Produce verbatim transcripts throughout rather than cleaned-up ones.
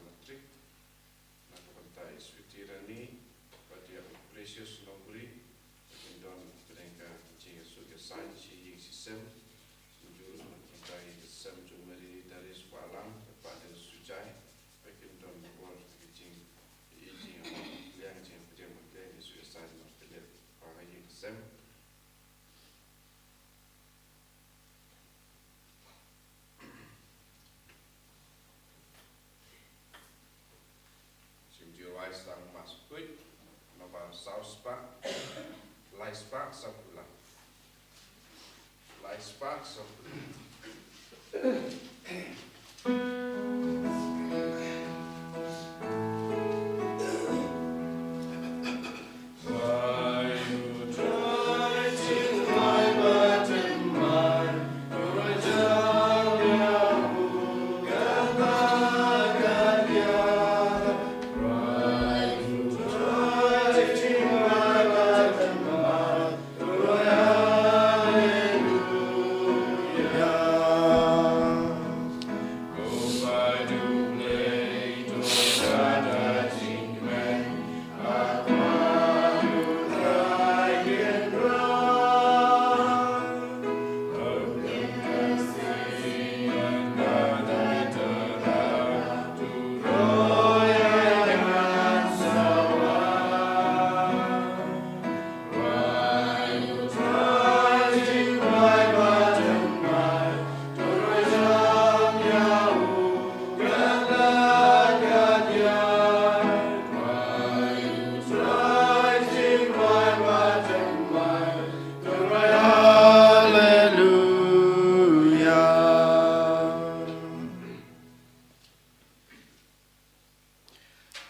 Matric na ka bynta i Sweety Rani bad ïa u Precious Nongbri, ba kin don pdeng ka jingïasoh ïasaid shi ïing shi sem. Kumjuh ruh na ka bynta i Sem jong u Mary Darius Wahlang bad Bah Deng Sujai, ba kin don bor ha ka jing, i jing, liang jingpdiang bad ka ïasoh ïasaid martyrial ha ïing sem. Shim jingïasaid sdang, mas khuid, nombar saw spah, lai spah saw phew lai. Lai spah saw phew lai.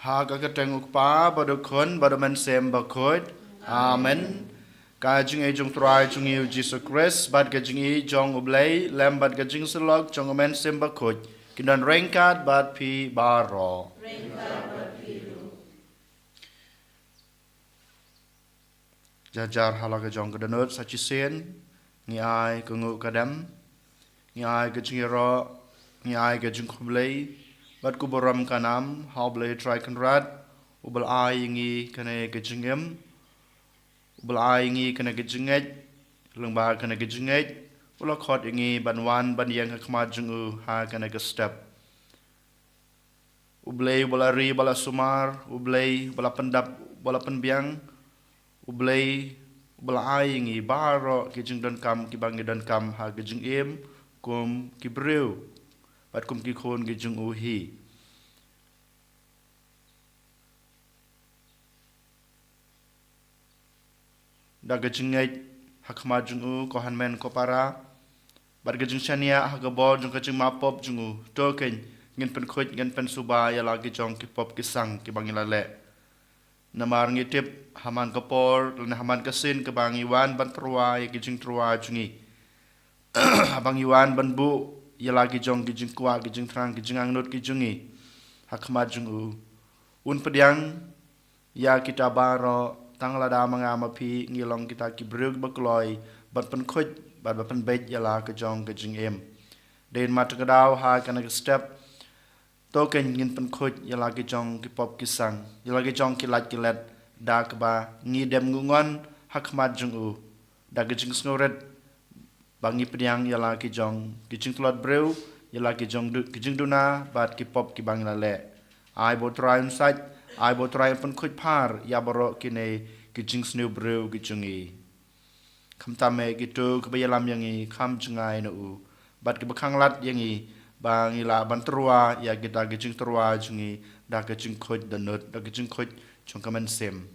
Ha ka kyrteng u Kpa, bad u Khun, bad u Mynsiem Bakhuid. Amen. Ka jingïeit jong u Trai jong ngi u Jisu Khrist, bad ka jingïeit jong u Blei, lem bad ka jingsyllok jong u Mynsiem Bakhuid, kin don ryngkat bad phi baroh. Jar jar ha la ka jong ka dohnud sa shisien, ngi ai ka nguh ka dem, ngi ai ka jingïaroh, ngi ai ka jingkhublei bad ka burom ka nam ha u Blei Trai Kynrad, uba la ai ïa ngi kane ka jingim, uba la ai ïa ngi kane ka jingngeit, lyngba kane ka jingngeit u la khot ïa ngi ban wan ban ïeng ha khmat jong u ha kane ka step. U Blei uba la ri, uba la sumar, u Blei uba la pyndap, uba la pynbiang, u Blei uba la ai ïa ngi baroh ki jingdonkam kiba ngi donkam ha ka jingim kum ki briew bad kum ki khun ki jong u hi. Da ka jingngeit ha khmat jong u, ko hynmen ko para, bad ka jingshaniah ha ka bor jong ka jingmap pop jong u, to keiñ ngin pynkhuid, ngin pynsuba ïa la ki jong ki pop ki sang kiba ngi la leh. Namar ngi tip ha man ka por lane ha man ka sien kaba ngi wan ban tyrwa ïa ki jingtyrwa jong ngi, haba ngi wan ban buh ïa la ki jong ki jingkwah, ki jingthrang, ki jingangnud ki jong ngi ha khmat jong u, un pdiang ïa kita baroh, tang lada ma nga ma phi ngi long kita ki briew kiba kloi ban pynkhuid bad ban pynbeit ïa la ka jong ka jingim. Dei mat ka daw ha kane ka step, to keiñ ngin pynkhuid ïa la ki jong ki pop ki sang, ïa la ki jong ki lait ki let, da kaba ngi dem nguh ngon ha khmat jong u, da ka jingsngewrit ba ngi pdiang ïa la ki jong ki jingtlot briew, ïa la ki jong du-, ki jingduna bad ki pop kiba ngi la leh. Ai ba u Trai un sait, ai ba u Trai un pynkhuid phar ïa baroh kine ki jingsniew briew ki jong ngi. Khamtam eh kito kiba ïalam ïa ngi, kham jngai na u, bad kiba khanglad ïa ngi ba ngi lah ban tyrwa ïa kita ki jingtyrwa jong ngi da ka jingkhuid dohnud, da ka jingkhuid jong ka mynsiem.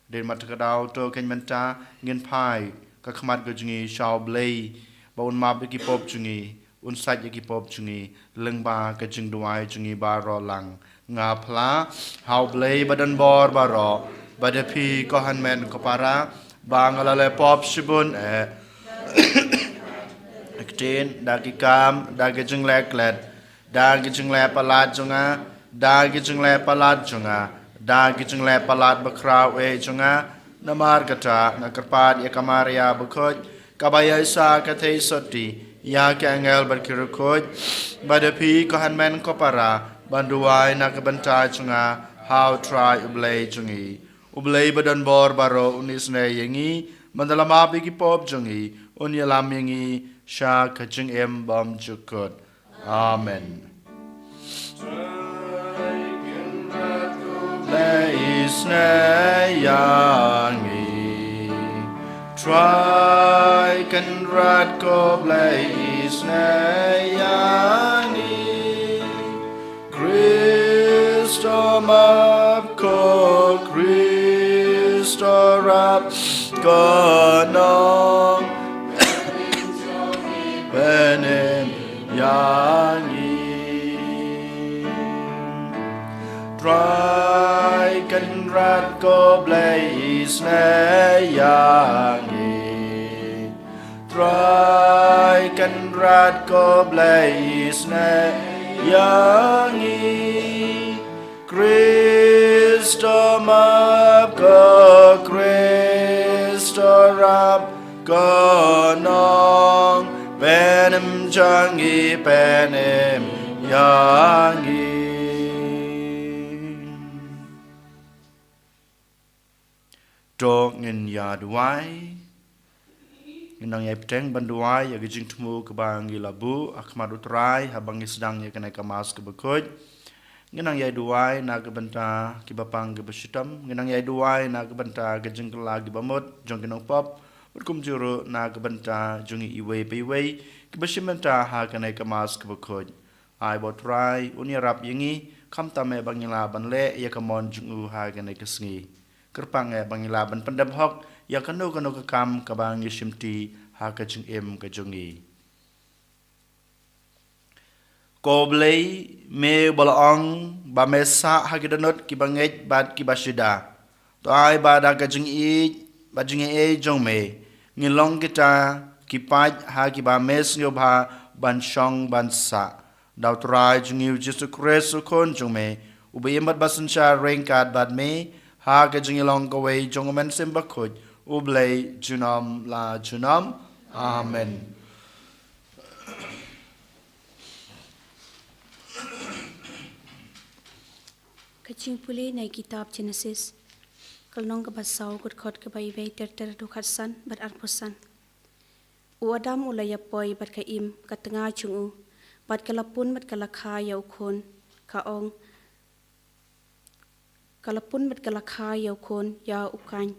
Dei mat ka daw, to keiñ mynta ngin phai ka khmat ka jong ngi sha u Blei ba un map ïa ki pop jong ngi, un sait ïa ki pop jong ngi lyngba ka jingduwai jong ngi baroh lang. Nga phla ha u Blei ba don bor baroh, bad ïa phi ko hynmen ko para, ba nga la leh pop shibun eh. Ktien, da ki kam, da ki jingleh klet, da ki jingleh palat jong nga, da ki jingleh palat jong nga, da ki jingleh palat bakhraw eh jong nga. Namar kata nga kyrpad ïa ka Maria bakhuid, kaba ïaishah ka theisotti ïa ki angel bad ki riewkhuid, bad ïa phi ko hynmen ko para, Ban duwai na ka bynta jong nga ha U Trai U Blei jong ngi. U Blei ba don bor baroh un isynei ïa ngi, ban da la map ïa ki pop jong ngi, un ïalam ïa ngi sha ka jingim bymjukut. Amen. Blei isynei ïa ngi. Trai Kynrad ko Blei isynei ïa ngi. Khrist to map ko, Khrist to rap ko nong. Pynim ïa ngi. Trai Kynrad ko Blei isynei ïa ngi. Trai Kynrad ko Blei isynei ïa ngi. Khrist to map ko, Khrist to rap ko nong. Pynim jong ngi, pynim ïa ngi. To ngin ïa duwai. Ngin nang ïai bteng ban duwai ïa ka jingthmu kaba ngi la buh ha khmat U Trai haba ngi sdang ïa kane ka Mass kaba khuid. Ngin nang ïai duwai na ka bynta kiba pang kiba shitom. Ngin nang ïai duwai na ka bynta ka jingkylla kiba mut jong ki nongpop, bad kumjuh ruh na ka bynta jong ngi iwei pa iwei kiba shim bynta ha kane ka Mass kaba khuid. Ai ba U Trai un ïarap ïa ngi, khamtam eh ba ngin lah ban leh ïa ka mon jong u ha kane ka sngi. Kyrpang eh ba ngin lah ban pyndep hok ïa kano kano ka kam kaba ngi shimti ha ka jingim ka jong ngi. Ko Blei, me ba la ong ba me sah ha ki dohnud kiba ngeit bad kiba shida. To ai ba da ka jingïeit bad jingïeit jong me, ngin long kita ki paid ha kiba me sngewbha ban shong ban sah. Da U Trai jong ngi U Jisu Khrist U Khun jong me, uba im bad ba synshar ryngkat bad me ha ka jingïalong kawei jong U Mynsiem Bakhuid, U Blei junom la junom. Amen. Ka jingpule na kitab Genesis. Ka lynnong kaba saw, ka dkhot kaba iwei ter ter haduh khatsan bad arphew san. U Adam u la ïapoi bad ka Im, ka tnga jong u, bad ka la pun bad ka la kha ïa u khun, ka ong, ka la pun bad ka la kha ïa u khun, ïa u Kain.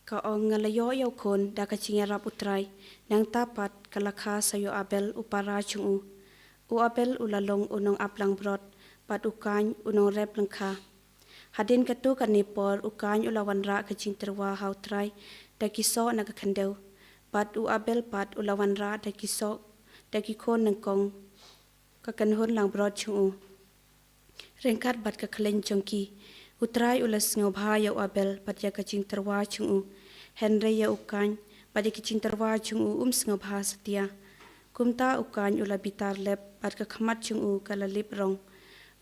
Ka ong, nga la ïoh ïa u khun da ka jingïarap U Trai. Nangta pat ka la kha sa ïa u Abel u para jong u. U Abel u la long u nongap langbrot, bad u Kain u nongrep lyngkha. Hadien katto katne por u Kain u la wanrah ka jingtyrwa ha U Trai da ki soh na ka khyndew, bad u Abel pat u la wanrah da ki soh, da ki khun nyngkong, ka kynhun langbrot jong u. Ryngkat bad ka khleiñ jong ki, U Trai u la sngewbha ïa u Abel bad ïa ka jingtyrwa jong u, hynrei ïa u Kain bad ïa ka jingtyrwa jong u um sngewbha satia. Kumta u Kain u la bitar lep bad ka khmat jong u ka la lip rong.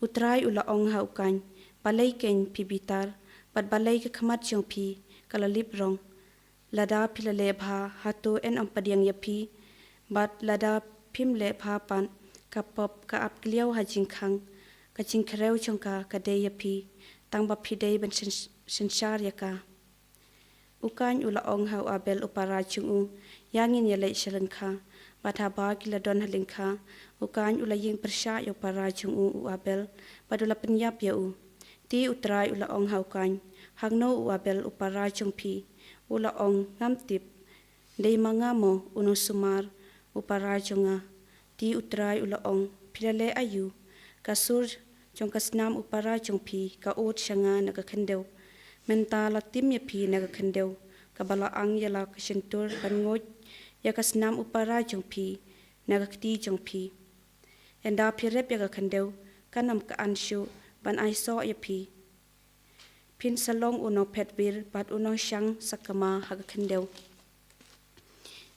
U Trai u la ong ha u Kain, balei keiñ phi bitar, bad balei ka khmat jong phi ka la lip rong? Lada phi la leh bha, hato yn ym pdiang ïa phi? Bad lada phim leh bha pat, ka pop ka ap kliaw ha jingkhang, ka jingkhrew jong ka ka dei ïa phi, tang ba phi dei ban syn-, synshar ïa ka. U Kain u la ong ha u Abel u para jong u, ïa ngin ïaleit sha lyngkha. Bad haba ki la don ha lyngkha, u Kain u la ïeng pyrshah ïa u para jong u u Abel, bad u la pynïap ïa u. Te U Trai u la ong ha u Kain, hangno u Abel u para jong phi? U la ong, ngam tip. Dei ma nga mo u nongsumar u para jong nga? Te U Trai u la ong, phi la leh aïu? Ka sur jong ka snam u para jong phi ka ud sha nga na ka khyndew. Mynta la tim ïa phi na ka khyndew, kaba la ang ïa la ka shyntur ban nguid ïa ka snam u para jong phi na ka kti jong phi. Ynda phi rep ïa ka khyndew, kan ym ka an shuh ban ai soh ïa phi. Phin sa long u nongphet wir bad u nongshang sakma ha ka khyndew.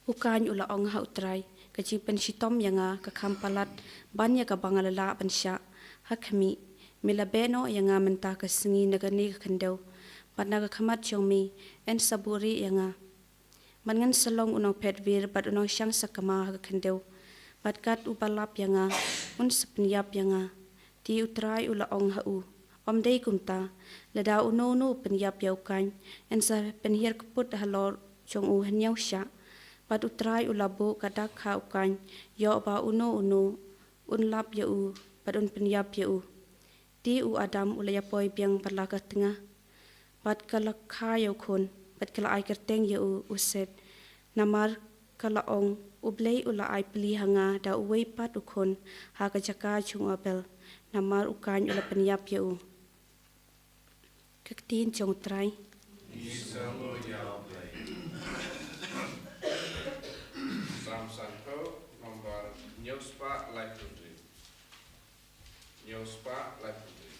U Kain u la ong ha U Trai, ka jingpynshitom ïa nga ka kham palat ban ïa kaba nga la lah ban shah. Ha khmih, me la beh noh ïa nga mynta ka sngi na kane ka khyndew, bad na ka khmat jong me yn sa buhrieh ïa nga. Bad ngan sa long u nongphet wir bad u nongshang sakma ha ka khyndew. Bad kat uba lap ïa nga, un sa pynïap ïa nga. Te U Trai u la ong ha u, Ym dei kumta, lada uno uno u pynïap ïa u kaiñ, yn sa pynhiar kput halor jong u hynñiew shah. Bad U Trai u la buh ka dak ha u kaiñ, ïoh ba uno uno un lap ïa u bad un pynïap ïa u. Te u Adam u la ïapoi biang bad la ka tnga, bad ka la kha ïa u khun, bad ka la ai kyrteng ïa u, u Set. Namar ka la ong, U Blei u la ai pli ha nga da uwei pat u khun ha ka jaka jong u Abel. Namar u kaiñ u la pynïap ïa u. Ka ktien jong U Trai. Ngi sngewbha ïa U Blei. Salm sanphew, nombar hynñiew spah laiphew hynriew. Hynñiew spah laiphew hynriew.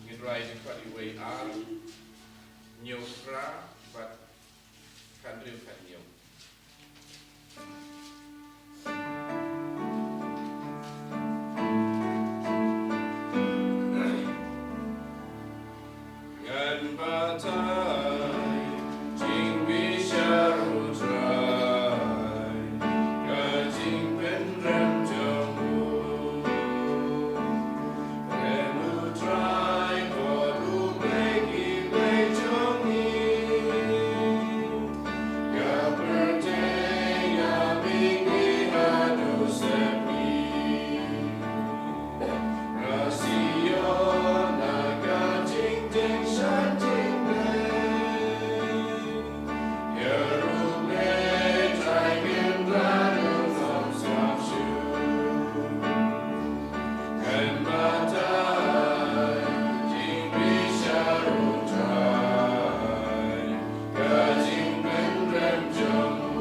Ngin rai dkhot iwei ar, hynñiew phra bad khathynriew khathynñiew. Ngan batai jingbishar U Trai, ka jingpynrem jong u. Kren U Trai, ko U Blei ki blei jong ngi. Ka pyrthei ka mihngi haduh sepngi. Ka Sion na ka jingteng sha jingteng. Ïa U Blei Trai Kynrad un ym skam shuh. Ngan batai jingbishar U Trai, ka jingpynrem jong u.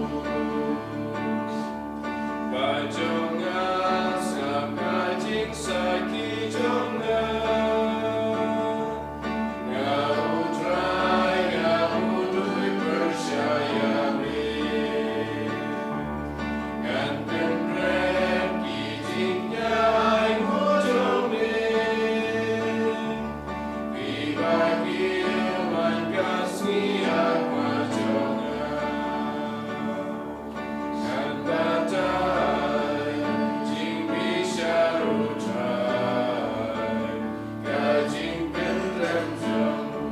Ba jong nga sngap ka jingsakhi jong nga. Nga U Trai, nga U dei pyrshah ïa me. Ngan pynrem ki jingïainguh jong me. Phi ba ki wan ka sngi ha khmat jong nga. Ngan batai jingbishar U Trai, ka jingpynrem jong u.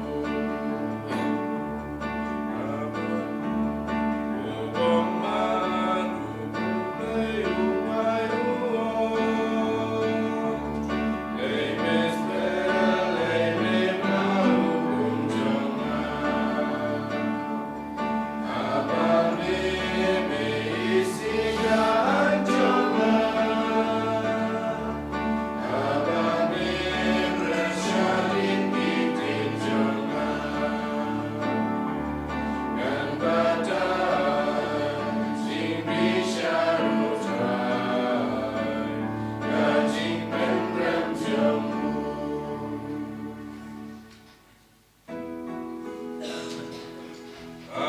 U bymman, U Blei u bai u ong. Lei me spel, lei me ba u kum jong nga.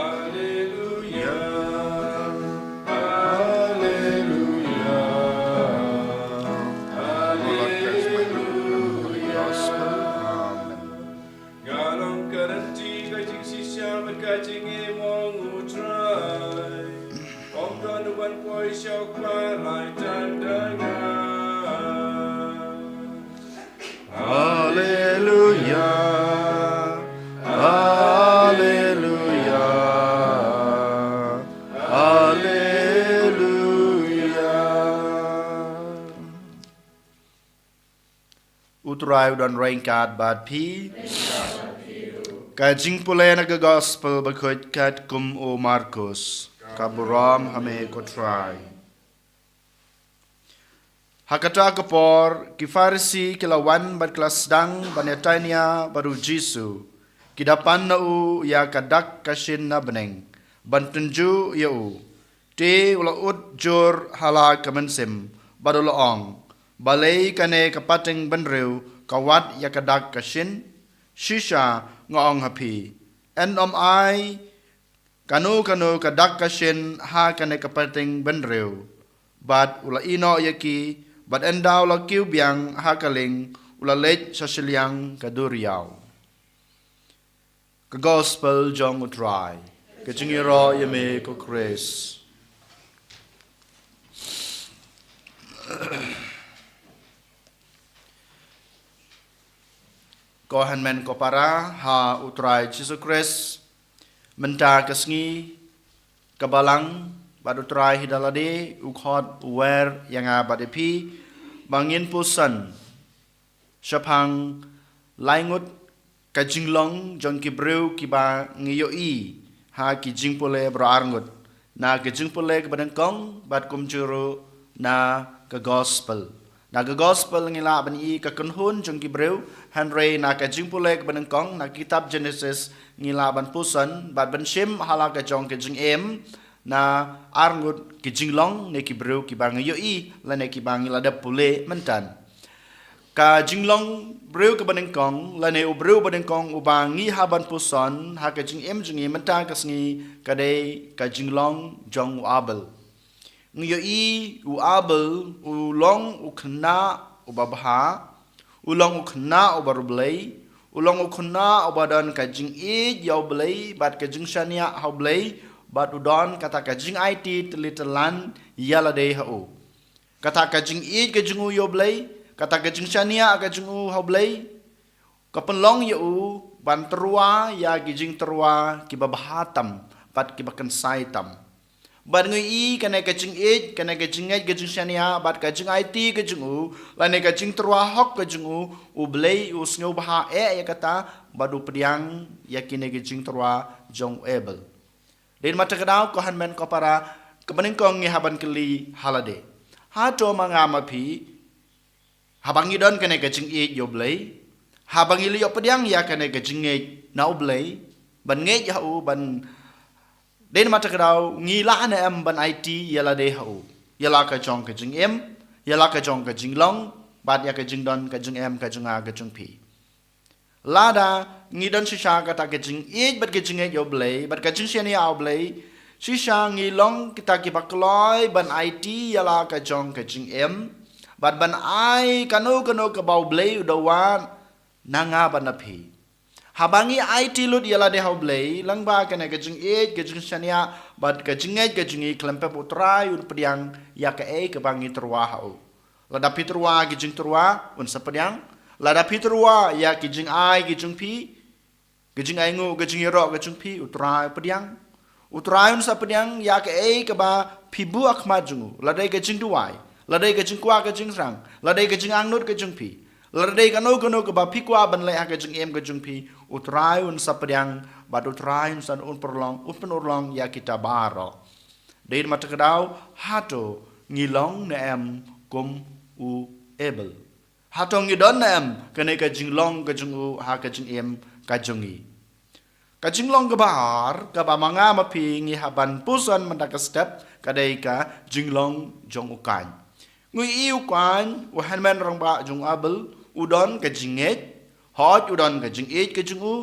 Alleluia, alleluia, alleluia. Gospel. Amen. Nga long ka rynti ka jingshisha bad ka jingim, ong U Trai. Ym don uban poi sha u Kpa lai tang da nga. Alleluia, alleluia, alleluia. U Trai u don ryngkat bad phi. Ka jingpule na ka Gospel bakhuid kat kum u Markus. Ka burom ha me ko Trai. Ha kata ka por, ki Pharisi ki la wan bad ki la sdang ban ïatainia bad u Jisu, ki da pan na u ïa ka dak ka shin na bneng, ban tynjuh ïa u. Te u la ud jur ha la ka mynsiem, bad u la ong, balei kane ka pateng bynriew ka wad ïa ka dak ka shin? Shisha nga ong ha phi, yn ym ai kano kano ka dak ka shin ha kane ka pateng bynriew. Bad u la ïehnoh ïa ki, bad ynda u la kiew biang ha ka lieng, u la leit sha shiliang ka duriaw. Ka Gospel jong U Trai. Ka jingïaroh ïa me ko Khrist. Ko hynmen ko para ha U Trai Jisu Khrist, mynta ka sngi ka Balang bad U Trai hi da lade u khot u wer ïa nga bad ïa phi ba ngin puson shaphang lai ngut ka jinglong jong ki briew kiba ngi ïohi ha ki Jingpule baroh arngut, na ka Jingpule kaba nyngkong bad kumjuh ruh na ka Gospel. Na ka Gospel ngi lah ban i ka kynhun jong ki briew, hynrei na ka Jingpule kaba nyngkong, na ka kitab Genesis, ngi lah ban puson bad ban shim ha la ka jong ka jingim na arngut ki jinglong ne ki briew kiba ngi ïohi lane kiba ngi la dep pule mynta. Ka jinglong briew kaba nyngkong lane u briew ba nyngkong uba ngi hap ban puson ha ka jingim jong ngi mynta ka sngi ka dei ka jinglong jong u Abel. Ngi ïohi u Abel u long u khynnah uba bha, u long u khynnah uba riewblei, u long u khynnah uba don ka jingïeit ïa U Blei bad ka jingshaniah ha U Blei, bad u don kata ka jingaiti tylli tyllan ïa lade ha u. Kata ka jingïeit ka jong u ïa U Blei, kata ka jingshaniah ka jong u ha U Blei, ka pynlong ïa u ban tyrwa ïa ki jingtyrwa kiba bha tam bad kiba kynsai tam. Bad ngi ïohi kane ka jingïeit, kane ka jingngeit, ka jingshaniah bad ka jingaiti ka jong u lane ka jingtyrwa hok ka jong u, U Blei u sngewbha eh ïa kata bad u pdiang ïa kine ki jingtyrwa jong u Abel. Dei namar kata ka daw ko hynmen ko para, kaba nyngkong ngi hap ban kylli ha lade, hato ma nga ma phi, haba ngi don kane ka jingïeit ïa U Blei, haba ngi la ïoh pdiang ïa kane ka jingngeit na U Blei, ban ngeit ha u, ban, dei namar kata ka daw ngi lah ne em ban aiti ïa lade ha u, ïa la ka jong ka jingim, ïa la ka jong ka jinglong bad ïa ka jingdon ka jingem ka jong nga ka jong phi. Lada ngi don shisha kata ka jingïeit bad ka jingngeit ïa U Blei bad ka jingshaniah ha U Blei, shisha ngi long kita kiba kloi ban aiti ïa la ka jong ka jingim bad ban ai kano kano kaba U Blei u dawa na nga bad na phi. Haba ngi aiti lut ïa lade ha U Blei lyngba kane ka jingïeit, ka jingshaniah bad ka jingngeit ka jong ngi, khlem pep U Trai un pdiang ïa kaei kaba ngi tyrwa ha u. Lada phi tyrwa ki jingtyrwa, un sa pdiang. Lada phi tyrwa ïa ki jingai ki jong phi, ki jingainguh, ki jingïaroh ki jong phi, U Trai u pdiang. U Trai un sa pdiang ïa kaei kaba phi buh ha khmat jong u. Lada dei ka jingduwai, lada dei ka jingkwah ka jingthrang, lada dei ka jingangnud ki jong phi, lada dei kano kano kaba phi kwah ban leh ha ka jingim ka jong phi, U Trai un sa pdiang bad U Trai un sa, un pynurlong, un pynurlong ïa kita baroh. Dei namar kata ka daw, hato ngi long ne em kum u Abel? Hato ngi don ne em kane ka jinglong ka jong u ha ka jingim ka jong ngi? Ka jinglong kaba ar kaba ma nga ma phi ngi hap ban puson mynta ka step ka dei ka jinglong jong u Kain. Ngi ïohi u Kain, u hynmen rangbah jong u Abel, u don ka jingngeit, hooid u don ka jingïeit ka jong u,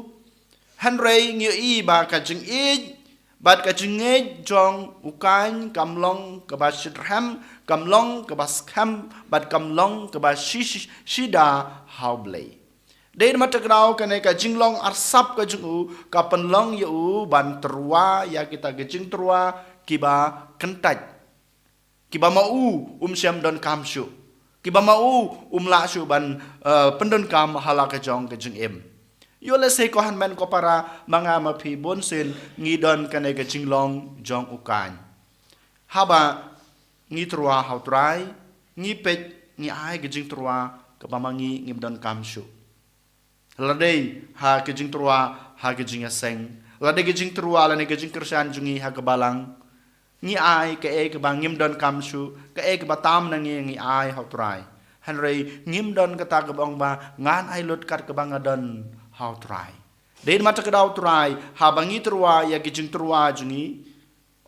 hynrei ngi ïohi ba ka jingïeit bad ka jingngeit jong u Kain kam long kaba shitrhem, kam long kaba skhem bad kam long kaba shi-, shi-, shida ha U Blei. Dei namar kata ka daw kane ka jinglong arsap ka jong u ka pynlong ïa u ban tyrwa ïa kita ki jingtyrwa kiba kyntait, kiba ma u um shym donkam shuh, kiba ma u um lah shuh ban, eh, pyndonkam ha la ka jong ka jingim. Ïoh lehse ko hynmen ko para, ma nga ma phi bunsien ngi don kane ka jinglong jong u Kain. Haba ngi tyrwa ha U Trai, ngi peit, ngi ai ka jingtyrwa kaba ma ngi ngim donkam shuh. Lada dei ha ka jingtyrwa ha ka jingïaseng, lada dei ka jingtyrwa lane ka jingkyrshan jong ngi ha ka balang, ngi ai kaei kaba ngim donkam shuh, kaei kaba tam na ngi ngi ai ha U Trai. Hynrei ngim don kata kaba ong ba ngan ai lut kat kaba nga don ha U Trai. Dei namar kata ka daw U Trai, haba ngi tyrwa ïa ki jingtyrwa jong ngi,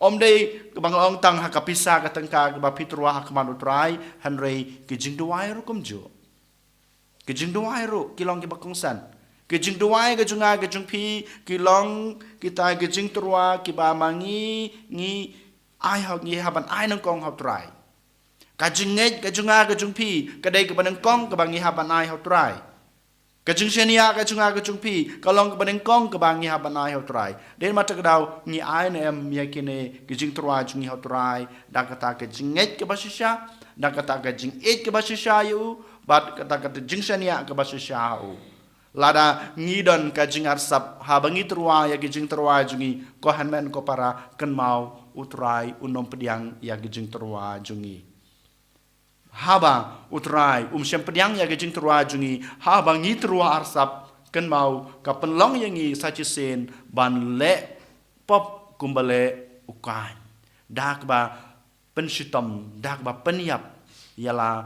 ym dei kaba nga ong tang ha ka pisa ka tyngka kaba phi tyrwa ha khmat U Trai, hynrei ki jingduwai ruh kumjuh. Ki jingduwai ruh ki long kiba kongsan. Ki jingduwai ka jong nga ka jong phi ki long kita ki jingtyrwa kiba ma ngi ngi ai ha, ngi hap ban ai nyngkong ha U Trai. Ka jingngeit ka jong nga ka jong phi ka dei kaba nyngkong kaba ngi hap ban ai ha U Trai. Ka jingshaniah ka jong nga ka jong phi ka long kaba nyngkong kaba ngi hap ban ai ha u Trai. Dei namar kata ka daw ngi ai ne em ïa kine ki jingtyrwa jong ngi ha u Trai da kata ka jingngeit kaba shisha, da kata ka jingïeit kaba shisha ïa u, bad kata ka jingshaniah kaba shisha ha u. Lada ngi don ka jingarsap haba ngi tyrwa ïa ki jingtyrwa jong ngi, ko hynmen ko para, kynmaw u Trai un ym pdiang ïa ki jingtyrwa jong ngi. Haba u Trai um shym pdiang ïa ki jingtyrwa jong ngi haba ngi tyrwa arsap, kynmaw ka pynlong ïa ngi sa shisien ban leh pop kumba leh u Kain. Da kaba pynshitom, da kaba pynïap ïa la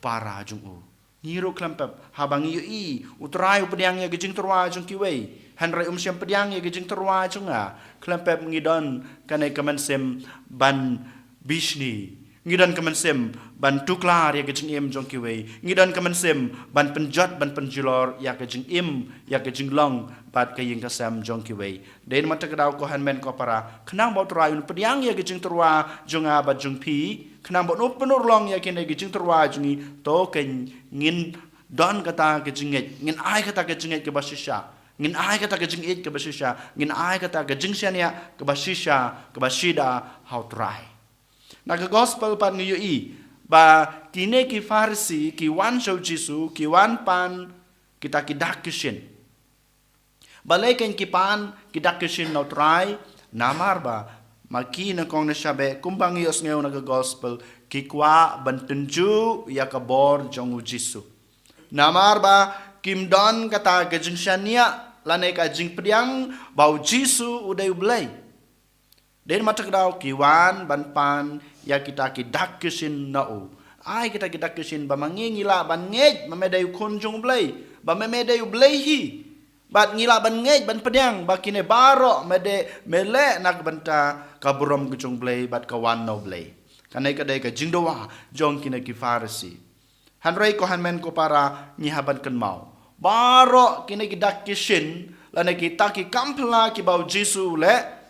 para jong u. Ngi ruh khlem pep, haba ngi ïohi u Trai u pdiang ïa ki jingtyrwa jong kiwei, hynrei um shym pdiang ïa ki jingtyrwa jong nga, khlem pep ngi don kane ka mynsiem ban bishni. Ngi don ka mynsiem ban tuklar ïa ka jingim jong kiwei. Ngi don ka mynsiem ban pynjot, ban pynjulor ïa ka jingim, ïa ka jinglong bad ka ïing ka sem jong kiwei. Dei namar kata ka daw ko hynmen ko para, khnang ba u Trai un pdiang ïa ka jingtyrwa jong nga bad jong phi, khnang ba un pynurlong ïa kine ki jingtyrwa jong ngi, to kein ngin don kata ka jingngeit, ngin ai kata ka jingngeit kaba shisha, ngin ai kata ka jingïeit kaba shisha, ngin ai kata ka jingshaniah kaba shisha, kaba shida ha u Trai. Na ka gospel pat ngi ïohi ba kine ki Pharisi ki wan sha u Jisu, ki wan pan kita ki dak ki shin. Balei kein ki pan ki dak ki shin na u Trai? Namar ba ma ki nyngkong nyngshap kumba ngi ïohsngew na ka gospel, ki kwah ban tynjuh ïa ka bor jong u Jisu. Namar ba kim don kata ka jingshaniah lane ka jingpdiang ba u Jisu u dei u Blei. Dei namar kata ka daw ki wan ban pan ïa kita ki dak ki shin na u. Ai kita ki dak ki shin ba ma ngi ngi lah ban ngeit ba me dei u Khun jong u Blei, ba me, me dei u Blei hi. Bad ngi lah ban ngeit ban pdiang ba kine baroh me dei, me leh na ka bynta ka burom ka jong u Blei bad ka wan na u Blei. Kane ka dei ka jingdawa jong kine ki Pharisi. Hynrei ko hynmen ko para, ngi hap ban kynmaw, baroh kine ki dak ki shin lane kita ki kam phylla kiba u Jisu u leh,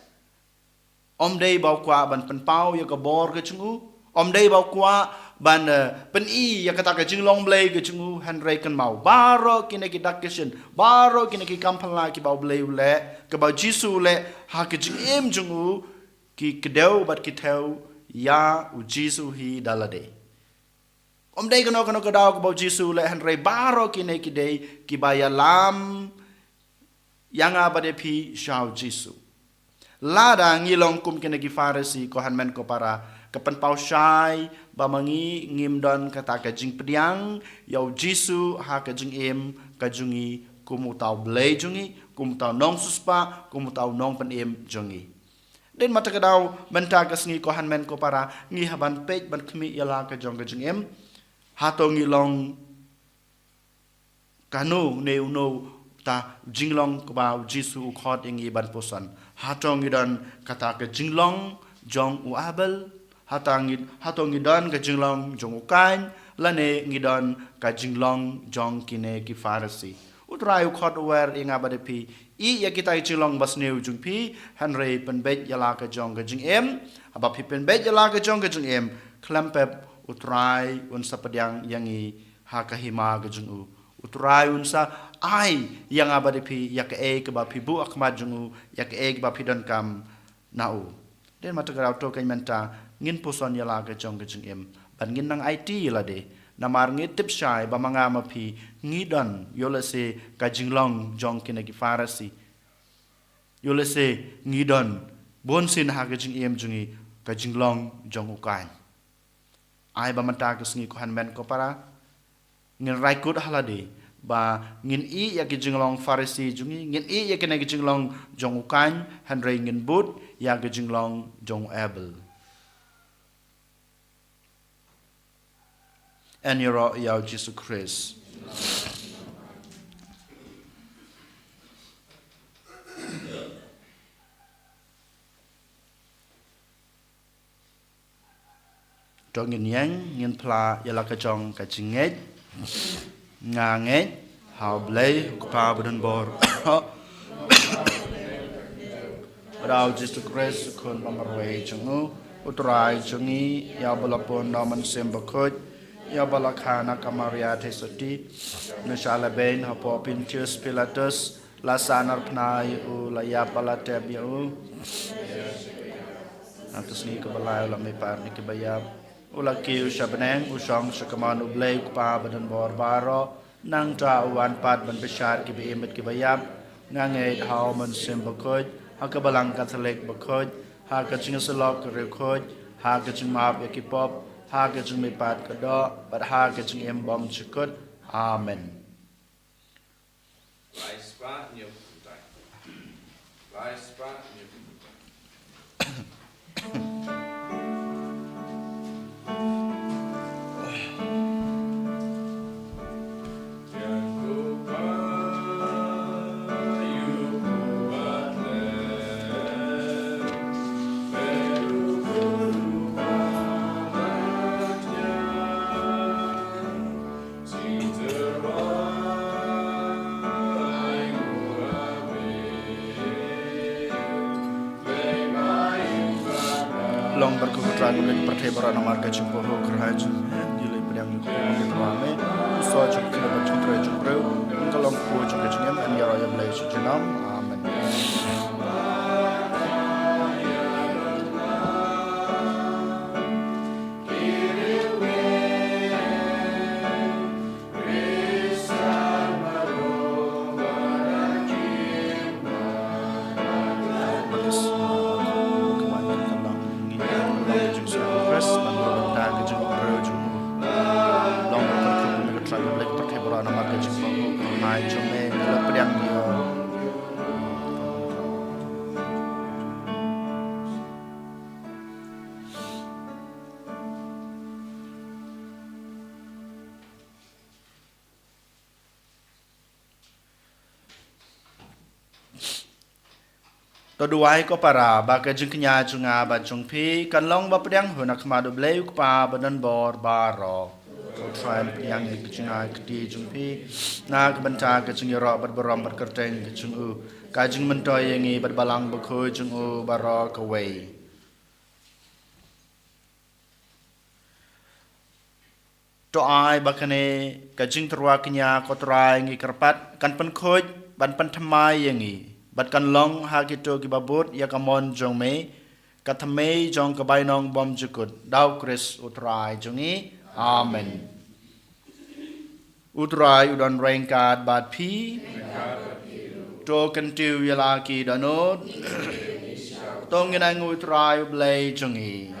ym dei ba u kwah ban pynpaw ïa ka bor ka jong u, ym dei ba u kwah ban, eh, pyni ïa kata ka jinglong Blei ka jong u, hynrei kynmaw, baroh kine ki dak ki shin, baroh kine ki kam phylla kiba u Blei u leh, kiba u Jisu u leh ha ka jingim jong u, ki kdew bad ki thew ïa u Jisu hi da lade. Ym dei kano kano ka daw kaba u Jisu u leh, hynrei baroh kine ki dei kiba ïalam ïa nga bad ïa phi sha u Jisu. Lada ngi long kum kine ki Pharisi, ko hynmen ko para, ka pynpaw shai ba ma ngi ngim don kata ka jingpdiang ïa u Jisu ha ka jingim ka jong ngi kum uta u Blei jong ngi, kum uta u nongsiewspah, kum uta u nongpynim jong ngi. Dei namar kata ka daw mynta ka sngi, ko hynmen ko para, ngi hap ban peit ban khmih ïa la ka jong ka jingim. Hato ngi long kano ne uno uta u jinglong kaba u Jisu u khot ïa ngi ban puson? Hato ngi don kata ka jinglong jong u Abel? Hato ngi, hato ngi don ka jinglong jong u Kain? Lane ngi don ka jinglong jong kine ki Pharisi? U Trai u khot u wer ïa nga bad ïa phi, ïeh ïa kita ki jinglong basniew jong phi, hynrei pynbeit ïa la ka jong ka jingim. Haba phi pynbeit ïa la ka jong ka jingim, khlem pep u Trai un sa pdiang ïa ngi ha ka hima ka jong u. U Trai un sa ai ïa nga bad ïa phi ïa kaei kaba phi buh ha khmat jong u, ïa kaei kaba phi donkam na u. Dei namar kata ka daw to kein mynta ngin puson ïa la ka jong ka jingim, bad ngin nang aiti ïa lade. Namar ngi tip shai ba ma nga ma phi ngi don ïoh lehse ka jinglong jong kine ki Pharisi. Ïoh lehse ngi don bunsien ha ka jingim jong ngi ka jinglong jong u Kain. Ai ba mynta ka sngi, ko hynmen ko para, ngin rai kut ha lade ba ngin ïeh ïa ki jinglong Pharisi jong ngi, ngin ïeh ïa kine ki jinglong jong u Kain, hynrei ngin bud ïa ki jinglong jong u Abel. Yn ïaroh ïa u Jisu Khrist. To ngin ïeng, ngin phla ïa la ka jong ka jingngeit. Nga ngeit ha U Blei U Kpa badonbor, bad ha U Jisu Khrist, U Khun bamarwei jong U, U Trai jong ngi, ïa uba la pun da U Mynsiem Bakhuid, ïa ba la kha na ka Maria Theisotti, na sha la beiñ hapoh Pontius Pilatus, la sahnarphna ïa u, la ïap bad la tep ïa u. Ha ka sngi kaba lai u la mihpat na kiba ïap. U la kiew sha bneng, u shong sha kamon U Blei U Kpa badonbor baroh. Nangta u wan pat ban bishar kiba im bad kiba ïap. Nga ngeit ha U Mynsiem Bakhuid, ha ka Balang Katholik bakhuid, ha ka jingïasyllok ka riewkhuid, ha ka jingmap ïa ki pop, ha ka jingmihpat ka doh, bad ha ka jingim bymjukut. Amen. Lai spah hynñiew phew khyndai. Lai spah hynñiew phew khyndai. Long barkhu ko Trai, ko Blei ka pyrthei baroh, namar ka jingpynhoh kyrhai jong me, ngi la pdiang ïa ka hukum ka jong me. U soh jong ka kynja bad jong u Trai jong u briew, ka long ka pynhoh jong ka jingim, ngi ïaroh ïa U Blei sha junom. Amen. To duwai ko para, ba ka jingkñia jong nga bad jong phi kan long ba pdiang hun ha khmat U Blei U Kpa badonbor baroh. Ko Trai, pdiang ïa ka jingïaid kti jong phi na ka bynta ka jingïaroh bad burom bad kyrteng ka jong u, ka jingmyntoi ïa ngi bad Balang Bakhuid jong u baroh kawei. To ai ba kane ka jingtyrwa kñia, ko Trai, ngi kyrpad kan pynkhuid ban pynthymmai ïa ngi, bad kan long ha kito kiba bud ïa ka mon jong me, ka thymmei jong ka bainong bymjukut, da U Khrist U Trai jong ngi. Amen. U Trai u don ryngkat bad phi. To kyntiew ïa la ki dohnud. To ngin ainguh ïa U Trai U Blei jong ngi.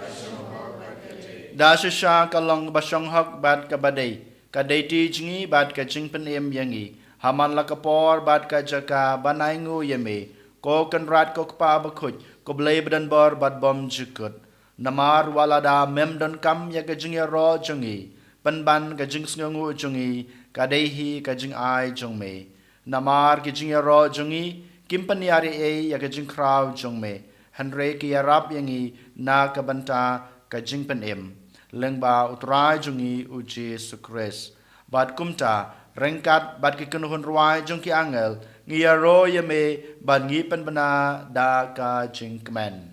Da shisha ka long kaba shonghok bad kaba dei, ka dei ti jong ngi bad ka jingpynim ïa ngi, ha man la ka por bad ka jaka ban ainguh ïa me, ko Kynrad, ko Kpa Bakhuid, ko Blei badonbor bad bymjukut. Namar wat lada mem donkam ïa ka jingïaroh jong ngi, pynban ka jingsngewnguh jong ngi ka dei hi ka jingai jong me. Namar ki jingïaroh jong ngi kim pynïar ei ei ïa ka jingkhraw jong me, hynrei ki ïarap ïa ngi na ka bynta ka jingpynim lyngba U Trai jong ngi U Jisu Khrist. Bad kumta, ryngkat bad ki kynhun rwai jong ki angel, ngi ïaroh ïa me bad ngi pynbna da ka jingkmen.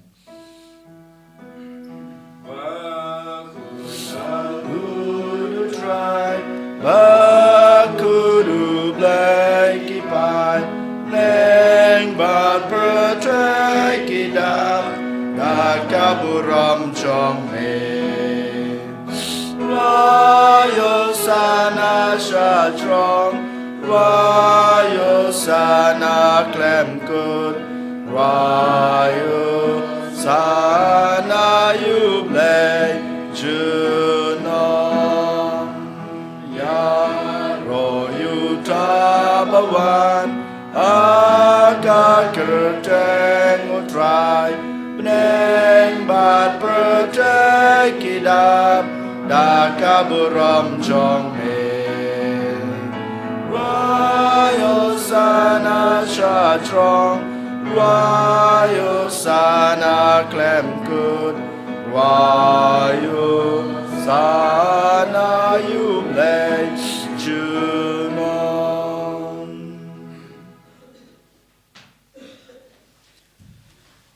Bakhuid U Trai, bakhuid U Blei ki paid, bneng bad pyrthei ki dap da ka burom jong me. Rwai Hosana sha jrong, rwai Hosana khlem kut, rwai Hosana ïa U Blei junom. Ïaroh ïa uta ba wan ha ka kyrteng U Trai, bneng bad pyrthei ki dap da ka burom jong me. Rwai Hosana sha jrong, rwai Hosana khlem kut, rwai Hosana ïa U Blei junom.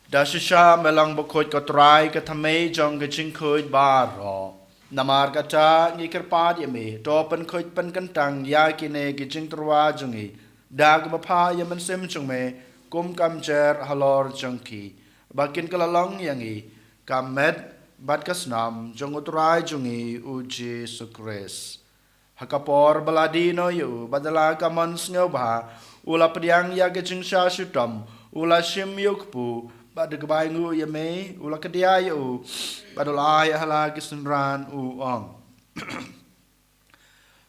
Da shisha me long bakhuid, ko Trai, ka thymmei jong ka jingkhuid baroh. Namar kata ngi kyrpad ïa me, to pynkhuid pynkyntang ïa kine ki jingtyrwa jong ngi da kaba phah ïa u Mynsiem jong me kum ka mynsiem halor jong ki, ba kin kylla long ïa ngi ka met bad ka snam jong U Trai jong ngi U Jisu Khrist. Ha ka por ba la die noh ïa u bad da la ka mon sngewbha, u la pdiang ïa ka jingshah shitom, u la shim ïa u kpu, bad da kaba ainguh ïa me u la kdiah ïa u, bad u la ai ha la ki synran, u ong: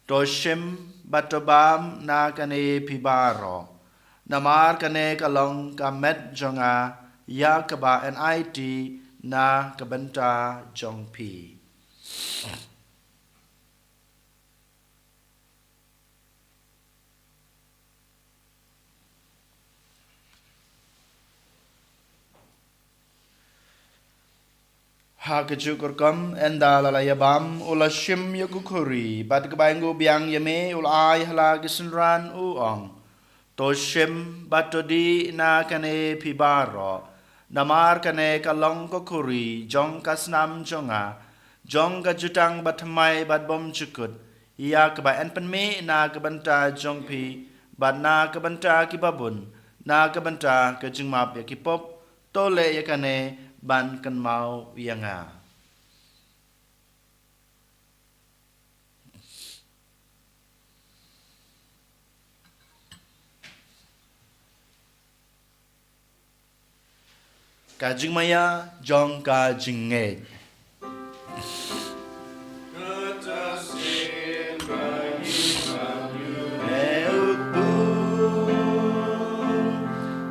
To shim bad to bam na kane phi baroh, namar kane ka long ka met jong nga ïa kaba yn aiti na ka bynta jong phi. Ha kajuh ka rukom, ynda la la ïa bam, u la shim ïa ka khuri, bad da kaba ainguh biang ïa me u la ai ha la ki synran, u ong: To shim bad to dih na kane phi baroh, namar kane ka long ka khuri jong ka snam jong nga, jong ka jutang bathymmai bad bymjukut, ïa kaba yn pynmih na ka bynta jong phi bad na ka bynta kiba bun, na ka bynta ka jingmap ïa ki pop. To leh ïa kane ban kynmaw ïa nga. Ka jingmaïa jong ka jingngeit.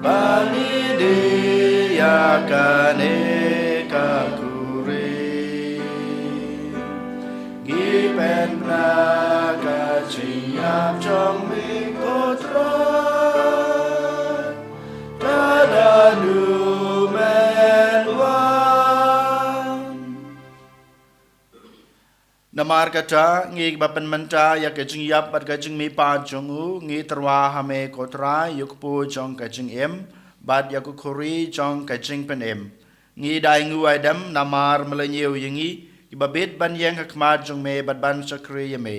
Ba ngi die ïa kane ka khuri, ngi pynbna ka jingïap jong me, ko Trai. Tad haduh u men wan. Namar kata, ngi kiba pynmynta ïa ka jingïap bad ka jingmihpat jong u, ngi tyrwa ha me, ko Trai, ïa u kpu jong ka jingim bad ïa ka khuri jong ka jingpynim. Ngi da ainguh aidem namar me la ñiew ïa ngi, kiba bit ban ïeng ha khmat jong me bad ban shakri ïa me.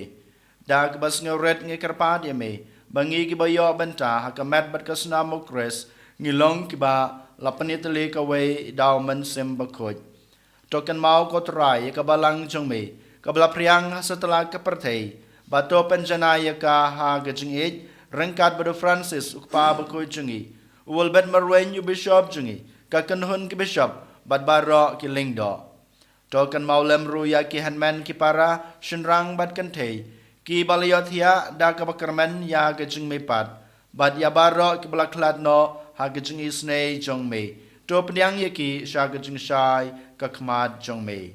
Da kaba sngewrit ngi kyrpad ïa me, ba ngi kiba ïoh bynta ha ka met bad ka snam u Khrist, ngi long kiba la pynïatylli kawei da u Mynsiem Bakhuid. To kynmaw, ko Trai, ïa ka balang jong me, kaba la phriang ha satlak ka pyrthei, bad to pynjanai ïa ka ha ka jingïeit, ryngkat bad u Francis, u kpa bakhuid jong ngi, u Albert Marwein, u bishop jong ngi, ka kynhun ki bishop bad baroh ki lyngdoh. To kynmaw lem ruh ïa ki hynmen ki para, shynrang bad kynthei, kiba la ïohthiah da kaba kyrmen ïa ka jingmihpat, bad ïa baroh kiba la khlad noh ha ka jingisynei jong me. To pdiang ïa ki sha ka jingshai ka khmat jong me.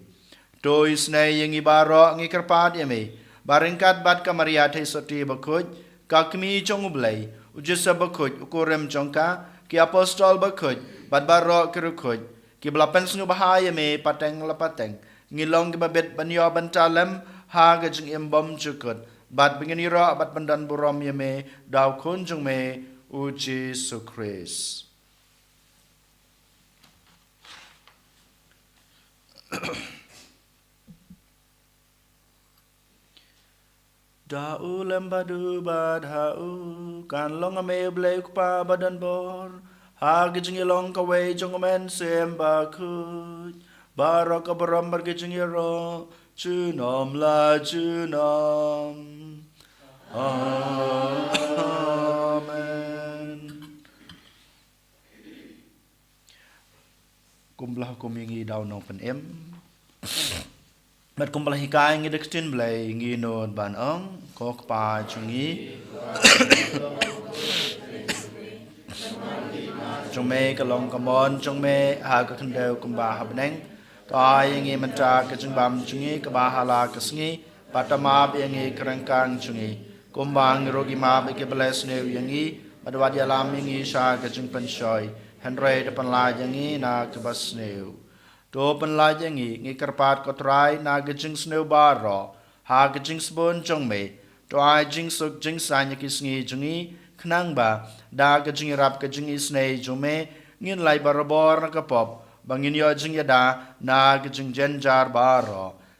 To isynei ïa ngi baroh, ngi kyrpad ïa me, ba ryngkat bad ka Maria Theisotti bakhuid, ka Kmie jong u Blei, u Joseph bakhuid, u kurim jong ka, ki apostol bakhuid, bad baroh ki riewkhuid, kiba la pynsngewbha ïa me pateng la pateng, ngi long kiba bit ban ïoh bynta lem ha ka jingim bymjukut, bad ba ngin ïaroh bad pyndonburom ïa me da u Khun jong me, u Jisu Khrist. Da u lem bad u bad ha u, kan long ha me, u Blei u Kpa badonbor, ha ka jingïalong kawei jong u Mynsiem Bakhuid, baroh ka burom bad ka jingïaroh junom la junom. Amen. Kumba la hukum ïa ngi da u Nongpynim, bad kumba la hikai ïa ngi da ka ktien Blei, ngi nud ban ong: Ko Kpa jong ngi, jong me ka long ka mon jong me ha ka khyndew kumba ha bneng. To ai ïa ngi mynta ka jingbam jong ngi kaba ha la ka sngi, bad to map ïa ngi ki ryngkang jong ngi, kumba ngi ruh ngi map ïa kiba leh sniew ïa ngi, bad wat ïalam ïa ngi sha ka jingpynshoi, hynrei to pynlait ïa ngi na kaba sniew. To pynlait ïa ngi, ngi kyrpad ko Trai, na ka jingsniew baroh, ha ka jingsbun jong me. To ai jingsuk jingsaiñ ïa ki sngi jong ngi, khnang ba da ka jingïarap ka jingisynei jong me, ngin lait barabor na ka pop, ba ngin ïoh jingïada na ka jingjynjar baroh.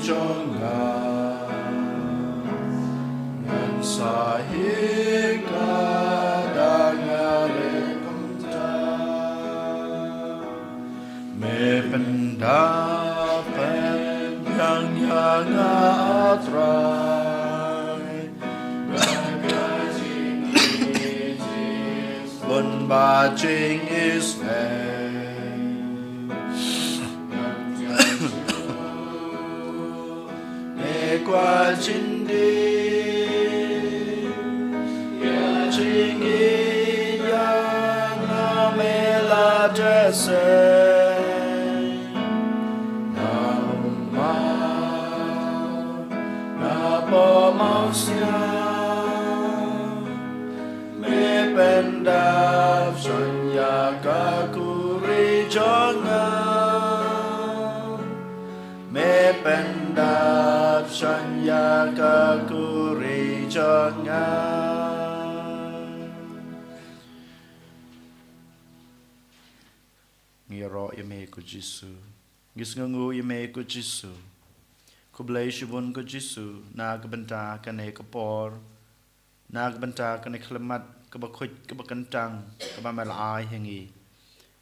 jong nga, ngan sa hiar ka da nga leh kumta. Me pyndap pynbiang ïa nga, ah Trai, da ka jingïeit bun ba jingïaseng. Me kwah jingdie ïa jingïeit ïa nga, me la dei seh na u maw, na u maw sha. Me pyndap shuh ïa ka khuri jong nga. Me pyndap shuh ïa ka khuri jong nga. Ngi ïaroh ïa me ko Jisu. Ngi sngewnguh ïa me ko Jisu. Khublei shibun ko Jisu na ka bynta kane ka por, na ka bynta kane ka khyllipmat kaba khuid kaba kyntang kaba me la ai ha ngi.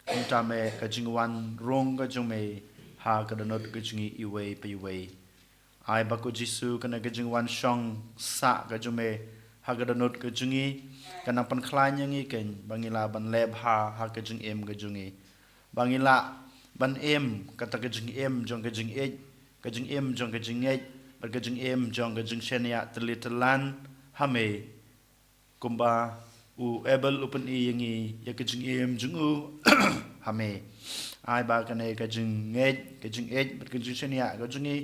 Kumta me ka jingwan rung ka jong me ha ka dohnud ka jong ngi iwei pa iwei. Ai ba ko Jisu kane ka jingwan shong sah ka jong me ha ka dohnud ka jong ngi, ka nang pynkhlaiñ ïa ngi keiñ ba ngin lah ban leh bha ha ka jingim ka jong ngi. Ba ngin lah ban im kata ka jingim jong ka jingïeit, ka jingim jong ka jingngeit, bad ka jingim jong ka jingshaniah tylli tyllan ha me. Kumba u Abel u pyni ïa ngi ïa ka jingim jong u ha me. Ai ba kane ka jingngeit, ka jingïeit, bad ka jingshaniah ka jong ngi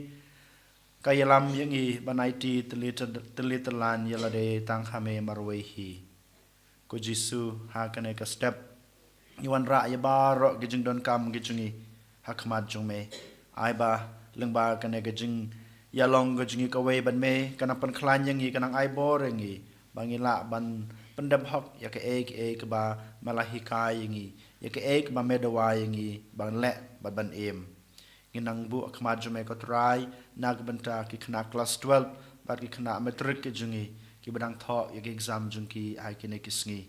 ka ïalam ïa ngi ban aiti tylli tylli tyllan ïa lade tang ha me marwei hi. Ko Jisu, ha kane ka step ngi wanrah ïa baroh ki jingdonkam ki jong ngi ha khmat jong me. Ai ba lyngba kane ka jingïalong ka jong ngi kawei bad me, ka nang pynkhlaiñ ïa ngi, ka nang ai bor ïa ngi ba ngin lah ban pyndep hok ïa kaei kaei kaba me la hikai ïa ngi, ïa kaei kaba me dawa ïa ngi ban leh bad ban im. Ngi nang buh ha khmat jong me ko Trai na ka bynta ki khynnah klas twelve bad ki khynnah matric ki jong ngi kiba dang thoh ïa ki exam jong ki ha kine ki sngi.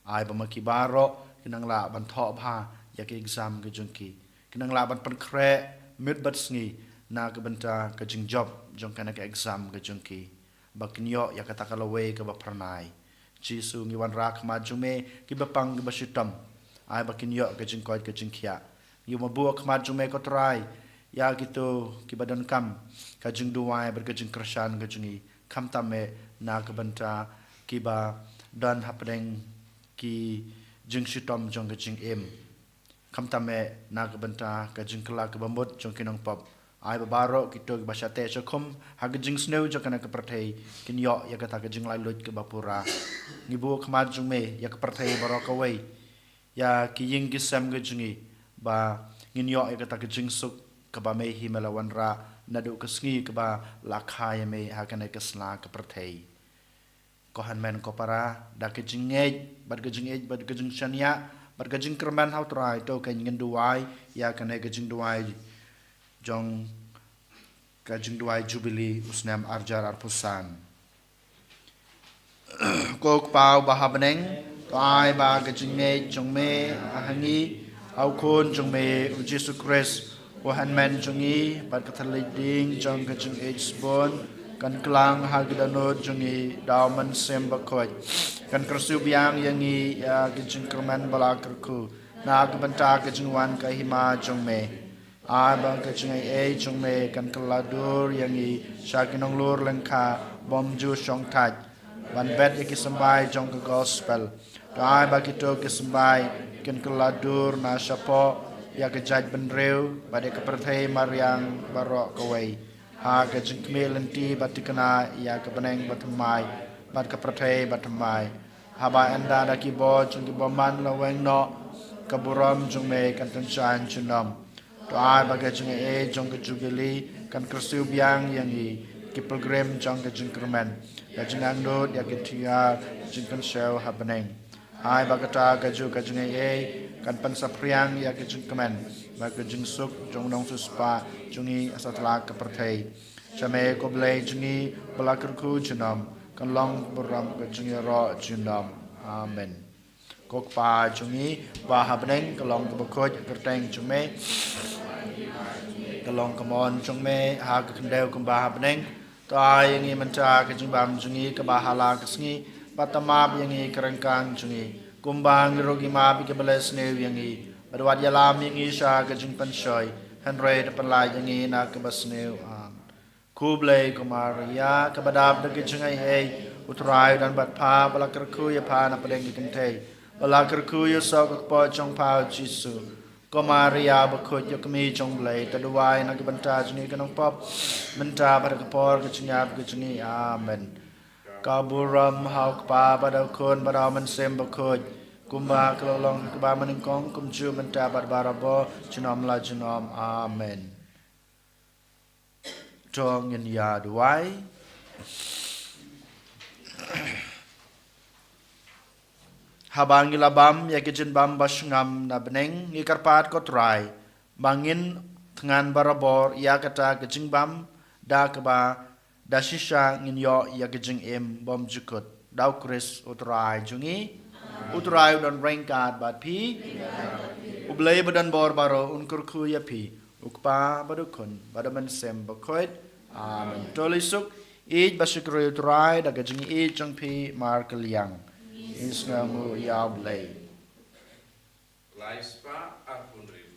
Ai ba ma ki baroh ki nang lah ban thoh bha ïa ki exam ki jong ki. Ki nang lah ban pynkhreh miet bad sngi na ka bynta ka jingjop jong kane ka exam ka jong ki. Ba kin ïoh ïa kata ka lawei kaba phyrnai. Jisu, ngi wanrah ha khmat jong me kiba pang kiba shitom. Ai ba kin ïoh ka jingkoit ka jingkhiah. Ngi ma buh ha khmat jong me ko Trai ïa kito kiba donkam ka jingduwai bad ka jingkyrshan ka jong ngi, khamtam eh na ka bynta kiba don hapdeng ki jingshitom jong ka jingim. Khamtam eh na ka bynta ka jingkylla kaba mut jong ki nongpop. Ai ba baroh kito kiba sha teh sha khum ha ka jingsniew jong kane ka pyrthei kin ïoh ïa kata ka jinglaitluid kaba pura. Ngi buh ha khmat jong me ïa ka pyrthei baroh kawei, ïa ki ïing ki sem ka jong ngi, ba ngin ïoh ïa kata ka jingsuk kaba me hi me la wanrah naduh ka sngi kaba la kha ïa me ha kane ka sla ka pyrthei. Ko hynmen ko para, da ka jingngeit bad ka jingïeit bad ka jingshaniah bad ka jingkyrmen ha u Trai, to keiñ ngin duwai ïa kane ka jingduwai jong ka jingduwai Jubili u snem arhajar arphew san. Ko Kpa uba ha bneng, to ai ba ka jingngeit jong me ha ngi, ha u Khun jong me u Jisu Khrist, u Hynmen jong ngi, bad ka thylliej ding jong ka jingïeit sbun kan klang ha ki dohnud jong ngi da u Mynsiem Bakhuid, kan kyrsiew biang ïa ngi ïa ka jingkyrmen ba la kyrkhu na ka bynta ka jingwan ka hima jong me. Ai ba ka jingaiei jong me kan kylla dur ïa ngi sha ki nonglur lyngkha bym ju shongthait, ban bet ïa ki symbai jong ka gospel. To ai ba kito ki symbai kin kylla dur na shapoh ïa ka jaitbynriew bad ïa ka pyrthei mariang baroh kawei, ha ka jingkhmih lynti ba thikna ïa ka bneng bathymmai bad ka pyrthei bathymmai, haba ynda da ki bor jong ki bymman la weng noh, ka burom jong me kan tyngshaiñ junom. To ai ba ka jingaiei jong ka Jubili kan kyrsiew biang ïa ngi ki pilgrim jong ka jingkyrmen, ka jingangnud ïa ki thiar jingkynshew ha bneng. Ai ba kata kajuh ka jingaiei kan pynsaphriang ïa ka jingkmen bad ka jingsuk jong u nongsiewspah jong ngi ha satlak ka pyrthei. Sha me ko Blei jong ngi, ba la kyrkhu junom, kan long ka burom ka jingïaroh junom. Amen. Ko Kpa jong ngi, ba ha bneng, ka long kaba khuid, ka kyrteng jong me, ka long ka mon jong me, ha ka khyndew kumba ha bneng. To ai ïa ngi mynta ka jingbam jong ngi kaba ha la ka sngi, bad to map ïa ngi ka ryngkang jong ngi, kumba ngi ruh ngi map ïa kiba leh sniew ïa ngi, bad wat ïalam ïa ngi sha ka jingpynshoi, hynrei to pynlait ïa ngi na kaba sniew. Amen. Ko Blei, ko Maria kaba dap da ka jingaiei, U Trai u don bad pha, ba la kyrkhu ïa pha na pdeng ki kynthei, ba la kyrkhu ïa u soh ka kpoh jong pha u Jisu. Ko Maria bakhuid, ïa kmie jong Blei, to duwai na ka bynta jong ngi ki nongpop, mynta bad ha ka por ka jingïap ka jong ngi. Amen. Ka burom ha u Kpa bad ha u Khun bad ha u Mynsiem Bakhuid, kumba ka la long ha kaba nyngkong, kumjuh mynta bad barabor, junom la junom. Amen. To ngin ïa duwai. Haba ngi la bam ïa ki jingbam ba sngewbha na bneng, ngi kyrpad ko Trai ba ngin thngan barabor ïa kata ka jingbam, da kaba da shisha ngin ïoh ïa ka jingim bymjukut, da U Khrist U Trai jong ngi. U Trai u don ryngkat bad phi. U Blei ba don bor baroh un kyrkhu ïa phi, U Kpa bad U Khun bad U Mynsiem Bakhuid. Amen. To leit suk, ïeit bad shakri U Trai da ka jingïeit jong phi markylliang. Ngi sngewnguh ïa U Blei. Lai spah arphew hynriew.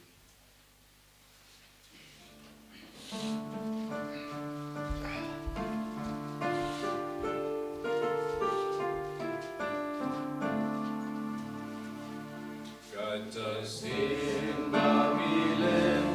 Kata sien ba ngi leh